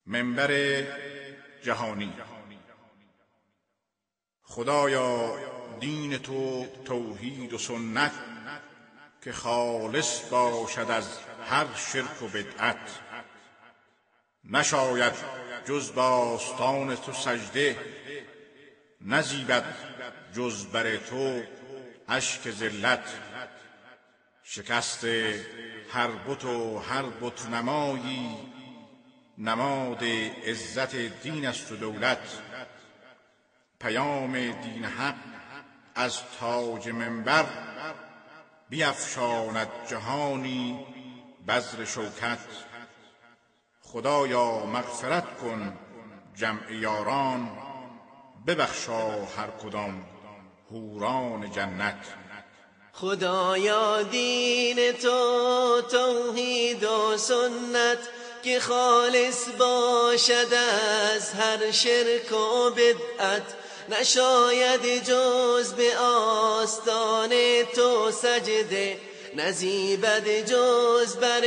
منبر جهانی. خدایا دین تو توحید و سنت، که خالص باشد از هر شرک و بدعت. نشاید جز باستان تو سجده، نزیبد جز بر تو اشک ذلت. شکست هر بت و هر بت نمایی، نماد عزت دین است و دولت. پیام دین حق از تاج منبر، بیفشاند جهانی بذر شوکت. خدایا مغفرت کن جمع یاران، ببخشا هر کدام حوران جنت. خدایا دین تو توحید و سنت، که خالص باشد از هر شرک و بدعت. نشاید جز به آستان تو سجده، نزیبد جز بر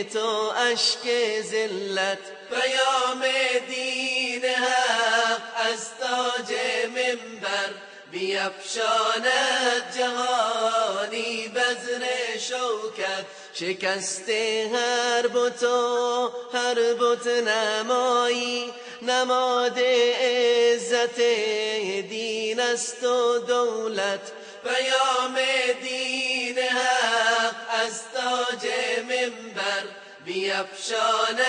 تو اشک ذلت. پیام دین حق از تاج منبر، بیفشاند جهانی بذر شوکت. شکست هر بت و هر بت نمایی، نماد عزت دین است و دولت. پیام دین حق از تاج منبر، بیفشاند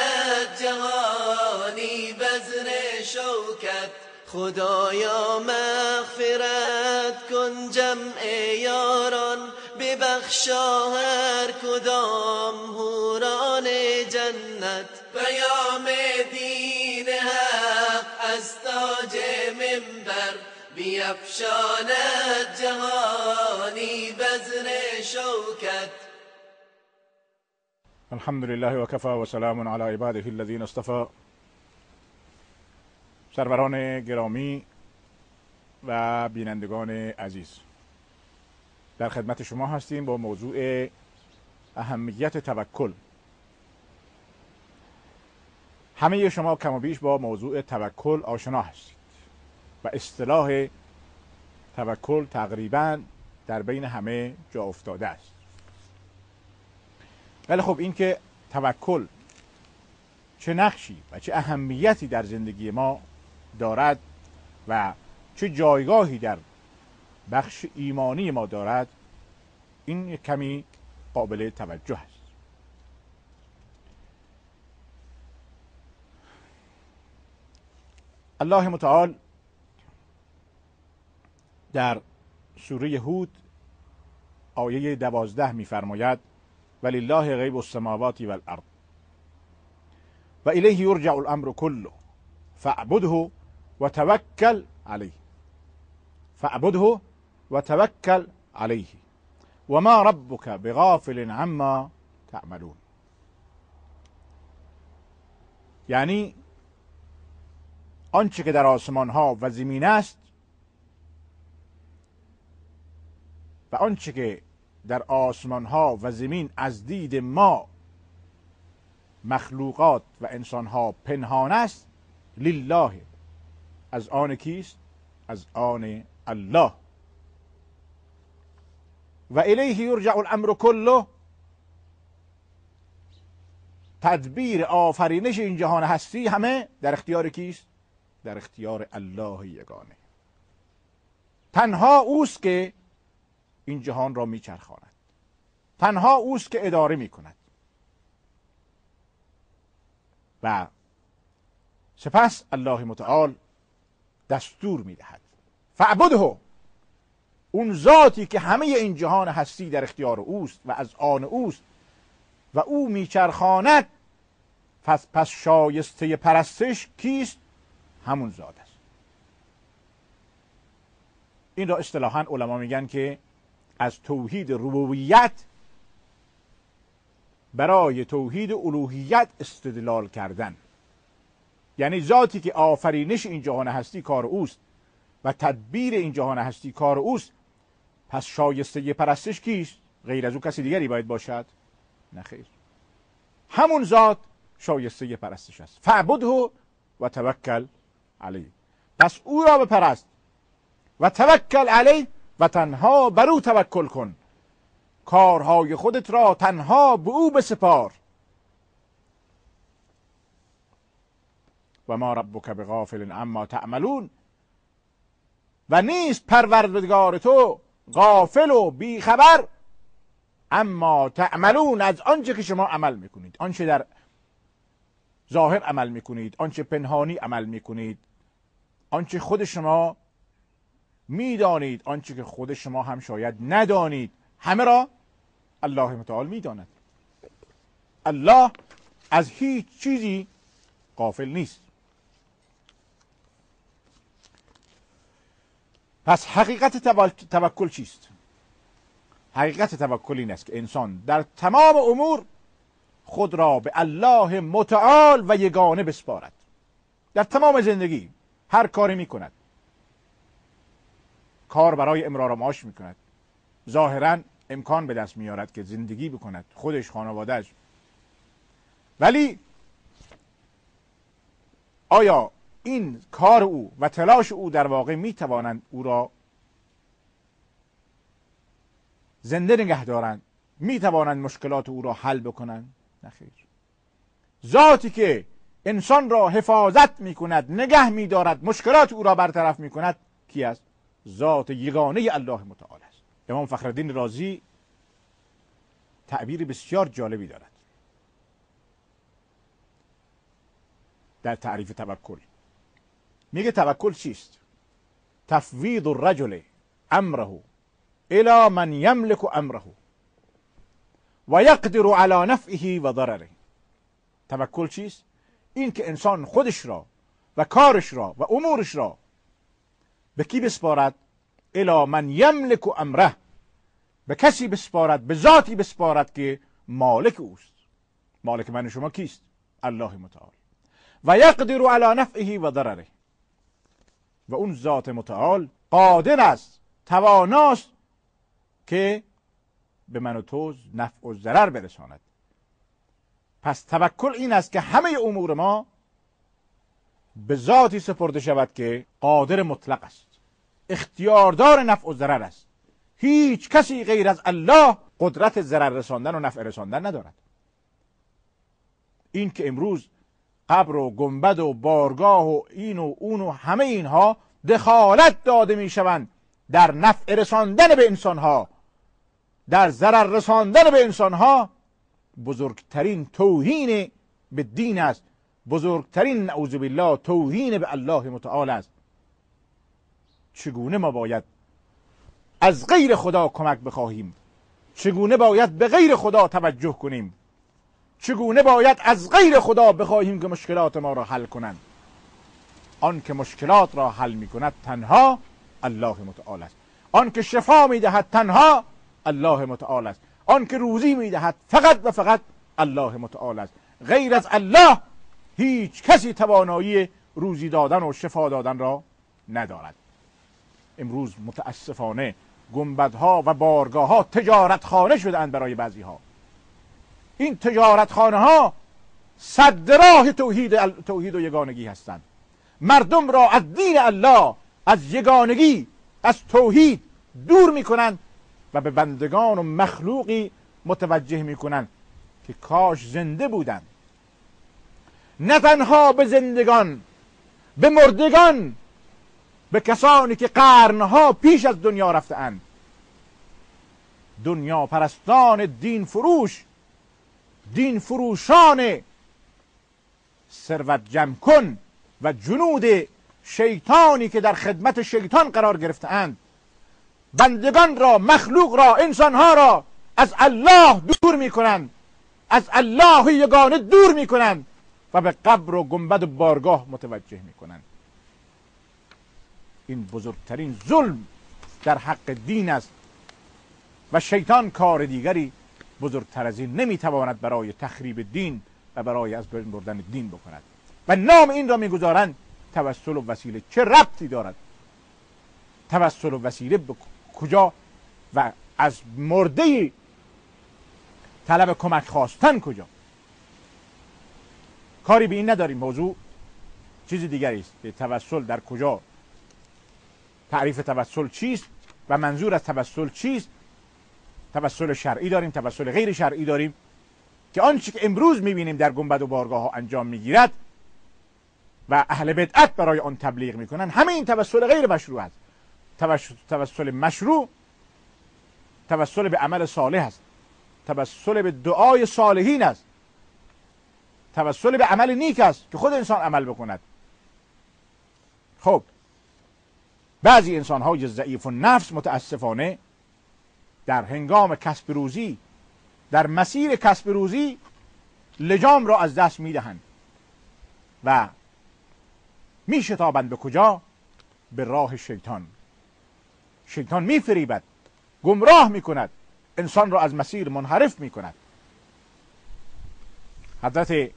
جهانی بذر شوکت. خدایا مغفرت کن جمع یاران، ببخشا هر کدام حوران جنت. پیام دین حق از تاج منبر، بیفشاند جهانی بذر شوکت. الحمد لله وکفی و سلام علی عباده الذین اصطفی. سروران گرامی و بینندگان عزیز، در خدمت شما هستیم با موضوع اهمیت توکل. همه شما کم و بیش با موضوع توکل آشنا هستید و اصطلاح توکل تقریبا در بین همه جا افتاده است. ولی خب این که توکل چه نقشی و چه اهمیتی در زندگی ما دارد و چه جایگاهی در بخش ایمانی ما دارد، این کمی قابل توجه است. الله متعال در سوره هود آیه 12 می‌فرماید: ولله غیب السماوات والارض و الیه یرجع الامر كله فاعبده و توکل علیه فاعبده و توکل علیه و ما ربک بغافل عما تعملون. یعنی آنچه که در آسمان ها و زمین است و آنچه که در آسمان ها و زمین از دید ما مخلوقات و انسان ها پنهان است، لله، از آن کیست؟ از آن الله. و الیه یرجع الامر کله، تدبیر آفرینش این جهان هستی همه در اختیار کیست؟ در اختیار الله یگانه. تنها اوست که این جهان را میچرخاند، تنها اوست که اداره میکند. و سپس الله متعال دستور میدهد فاعبده، اون ذاتی که همه این جهان هستی در اختیار اوست و از آن اوست و او میچرخاند، پس شایسته پرستش کیست؟ همون ذات است. این را اصطلاحاً علما میگن که از توحید ربوبیت برای توحید الوهیت استدلال کردن. یعنی ذاتی که آفرینش این جهان هستی کار اوست و تدبیر این جهان هستی کار اوست، پس شایسته پرستش کیست؟ غیر از او کسی دیگری باید باشد؟ نه خیر، همون ذات شایسته پرستش است. فاعبده و توکل علیه. پس او را بپرست و توکل علیه و تنها بر او توکل کن. کارهای خودت را تنها به او بسپار. و ما ربک بغافل عما تعملون. و نیست پروردگار تو غافل و بیخبر اما تعملون، از آنچه که شما عمل میکنید، آنچه در ظاهر عمل میکنید، آنچه پنهانی عمل میکنید، آنچه خود شما میدانید، آنچه که خود شما هم شاید ندانید، همه را الله متعال میداند. الله از هیچ چیزی غافل نیست. پس حقیقت توکل چیست؟ حقیقت توکل این است که انسان در تمام امور خود را به الله متعال و یگانه بسپارد. در تمام زندگی هر کاری میکند، کار برای امرار معاش میکند، ظاهرا امکان به دست میارد که زندگی بکند، خودش، خانوادهش، ولی آیا این کار او و تلاش او در واقع میتوانند او را زنده نگه دارند؟ میتوانند مشکلات او را حل بکنند؟ نه خیر. ذاتی که انسان را حفاظت میکند، نگه میدارد، مشکلات او را برطرف میکند کی است؟ ذات یگانه الله متعال است. امام فخرالدین رازی تعبیر بسیار جالبی دارد در تعریف توکل. میگه توکل چیست؟ تفویض الرجل امره الى من یملک امره و یقدر علی نفعه و ضرره. توکل چیست؟ این که انسان خودش را و کارش را و امورش را به کی بسپارد؟ الی من یملک امره، به کسی بسپارد، به ذاتی بسپارد که مالک اوست. مالک من و شما کیست؟ الله متعال. و یقدر علی نفعه و ضرره، و اون ذات متعال قادر است، تواناست که به من و تو نفع و ضرر برساند. پس توکل این است که همه امور ما به ذاتی سپرده شود که قادر مطلق است، اختیاردار نفع و ضرر است. هیچ کسی غیر از الله قدرت ضرر رساندن و نفع رساندن ندارد. این که امروز قبر و گنبد و بارگاه و این و اون و همه اینها دخالت داده میشوند در نفع رساندن به انسانها، در ضرر رساندن به انسانها، بزرگترین توهین به دین است، بزرگترین نعوذ بالله توهین به الله متعال است. چگونه ما باید از غیر خدا کمک بخواهیم؟ چگونه باید به غیر خدا توجه کنیم؟ چگونه باید از غیر خدا بخواهیم که مشکلات ما را حل کنند؟ آن که مشکلات را حل می کند تنها الله متعال است. آن که شفا می دهد تنها الله متعال است. آن که روزی می دهد فقط و فقط الله متعال است. غیر از الله هیچ کسی توانایی روزی دادن و شفا دادن را ندارد. امروز متاسفانه گنبدها و بارگاه ها تجارتخانه شده‌اند برای بعضی ها. این تجارتخانه ها سد راه توحید و یگانگی هستند. مردم را از دین الله، از یگانگی، از توحید دور میکنند و به بندگان و مخلوقی متوجه میکنند که کاش زنده بودند. نه تنها به زندگان، به مردگان، به کسانی که قرنها پیش از دنیا رفته‌اند. دنیا پرستان دین فروش، دین فروشان ثروت جمع کن و جنود شیطانی که در خدمت شیطان قرار گرفته‌اند، بندگان را، مخلوق را، انسانها را از الله دور میکنند، از الله یگانه دور میکنند و به قبر و گنبد و بارگاه متوجه میکنند. این بزرگترین ظلم در حق دین است و شیطان کار دیگری بزرگتر از این نمیتواند برای تخریب دین و برای از بین بردن دین بکند. و نام این را میگذارند توسل و وسیله. چه ربطی دارد توسل و وسیله به کجا و از مرده طلب کمک خواستن کجا؟ کاری به این نداریم، موضوع چیز دیگری است که توسل در کجا، تعریف توسل چیست و منظور از توسل چیست. توسل شرعی داریم، توسل غیر شرعی داریم که آنچه که امروز میبینیم در گنبد و بارگاه ها انجام میگیرد و اهل بدعت برای آن تبلیغ میکنن، همین توسل غیر مشروع است. توسل مشروع توسل به عمل صالح است، توسل به دعای صالحین است، توسل به عمل نیک است که خود انسان عمل بکند. خب بعضی انسان های ضعیف النفس متاسفانه در هنگام کسب روزی، در مسیر کسب روزی لجام را از دست میدهند و میشتابند به کجا؟ به راه شیطان. شیطان میفریبد، گمراه میکند، انسان را از مسیر منحرف میکند. حضرت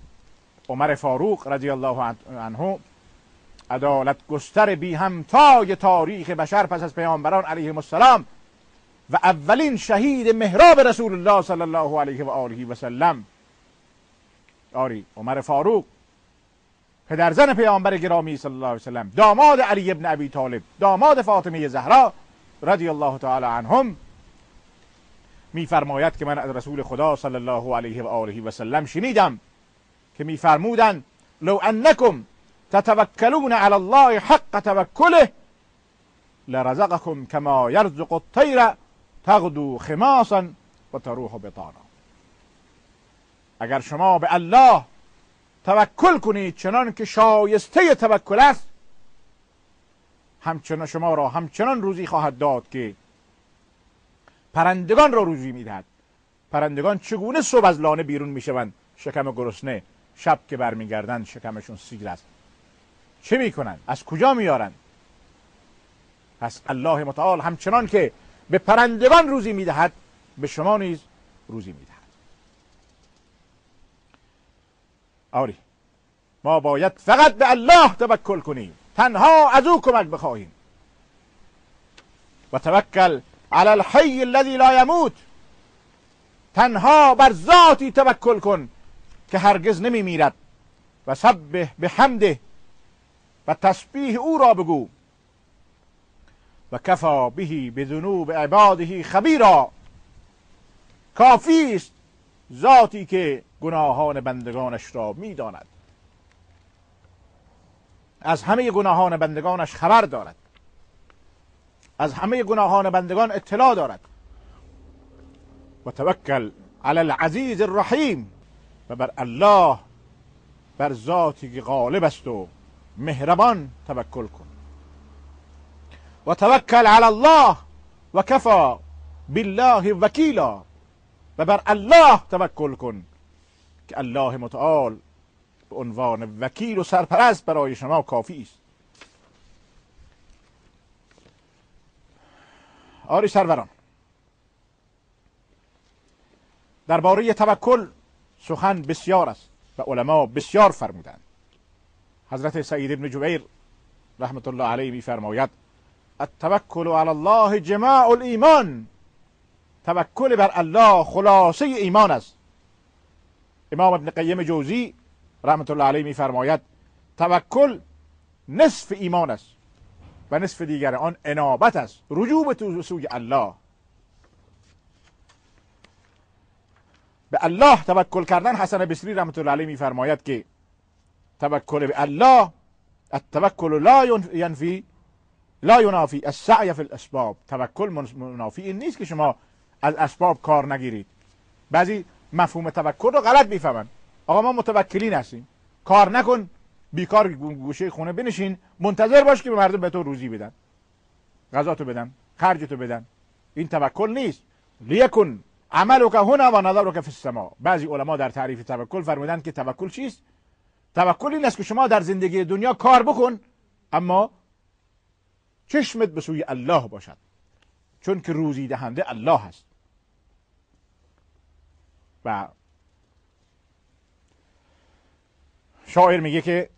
عمر فاروق رضی الله عنه، عدالت گستر بی همتای تاریخ بشر پس از پیامبران علیهم السلام و اولین شهید محراب رسول الله صلی الله علیه و آله و سلم، آری عمر فاروق، پدرزن پیامبر گرامی صلی الله علیه و سلم، داماد علی ابن ابی طالب، داماد فاطمه زهرا رضی الله تعالی عنهم، میفرماید که من از رسول خدا صلی الله علیه و آله و سلم شنیدم که میفرمودند لو انکم تتوکلون علی الله حق توکله لرزقکم کما یرزق الطیر تغدو خماصا و تروح بطانا. اگر شما به الله توکل کنید چنان که شایسته توکل است، همچنان شما را همچنان روزی خواهد داد که پرندگان را روزی میدهد. پرندگان چگونه صبح از لانه بیرون میشوند شکم گرسنه، شب که برمیگردند شکمشون سیر است. چه میکنند؟ از کجا میارند؟ پس الله متعال همچنان که به پرندگان روزی میدهد به شما نیز روزی میدهد. آری ما باید فقط به الله توکل کنیم، تنها از او کمک بخواهیم. و توکل علی الحی الذی لا یموت، تنها بر ذاتی توکل کن که هرگز نمی میرد. و سبح بحمده، و تسبیح او را بگو. و کفا به بذنوب عباده خبیرا، کافی است ذاتی که گناهان بندگانش را میداند، از همه گناهان بندگانش خبر دارد، از همه گناهان بندگان اطلاع دارد. و توکل علی العزیز الرحیم، و بر الله، بر ذاتی که غالب است و مهربان توکل کن. و توکل علی الله و کفا بالله وکیلا، و بر الله توکل کن که الله متعال به عنوان وکیل و سرپرست برای شما کافی است. آری سروران، درباره توکل سخن بسیار است و علما بسیار فرمودند. حضرت سعید ابن جبیر رحمت الله علیه میفرماید التوکل علی الله جماع الایمان، توکل بر الله خلاصه ایمان است. امام ابن قیم جوزی رحمت الله علیه میفرماید توکل نصف ایمان است و نصف دیگر آن انابت است، رجوع به سوی الله. به الله توکل کردن، حسن بصری رحمت الله علیه میفرماید که توکل به الله، التوکل لا ینفی لا ینافی السعی فی الاسباب. توکل منافی این نیست که شما از اسباب کار نگیرید. بعضی مفهوم توکل رو غلط میفهمن. آقا ما متوکلین هستیم، کار نکن، بیکار گوشه خونه بنشین، منتظر باش که به مردم به تو روزی بدن، غذا تو بدن، خرج تو بدن. این توکل نیست. لیکن عملک هنا و نظرک فی السما. بعضی علما در تعریف توکل فرمودند که توکل چیست؟ توکل این است که شما در زندگی دنیا کار بکن اما چشمت به سوی الله باشد، چون که روزی دهنده الله است. و شاعر میگه که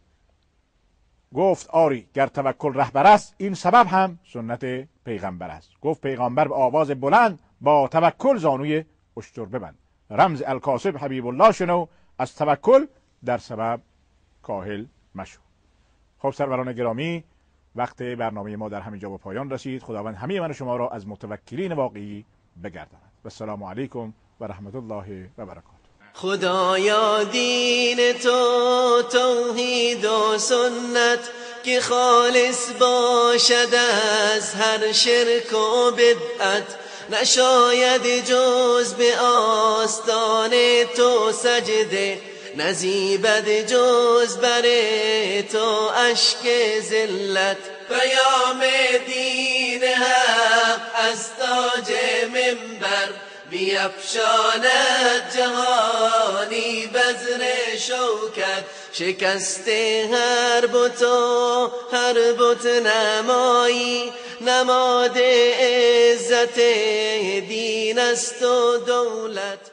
گفت آری گر توکل رهبر است، این سبب هم سنت پیغمبر است. گفت پیغمبر به آواز بلند با توکل زانوی اشتر ببند. رمز الکاسب حبیب الله شنو، از توکل در سبب کاهل مشو. خب سروران گرامی، وقت برنامه ما در همین جا به پایان رسید. خداوند همه من و شما را از متوکلین واقعی بگرداند. و السلام علیکم و رحمت الله و برکاته. خدایا دین تو توحید و سنت، که خالص باشد از هر شرک و بدعت. نشاید جز به آستان تو سجده، نزیبد جز بر تو اشک ذلت. پیام دین حق از تاج منبر، بیفشاند جهانی بذر شوکت. شکست هر بت و هر بت نمایی، نماد عزت دین است و دولت.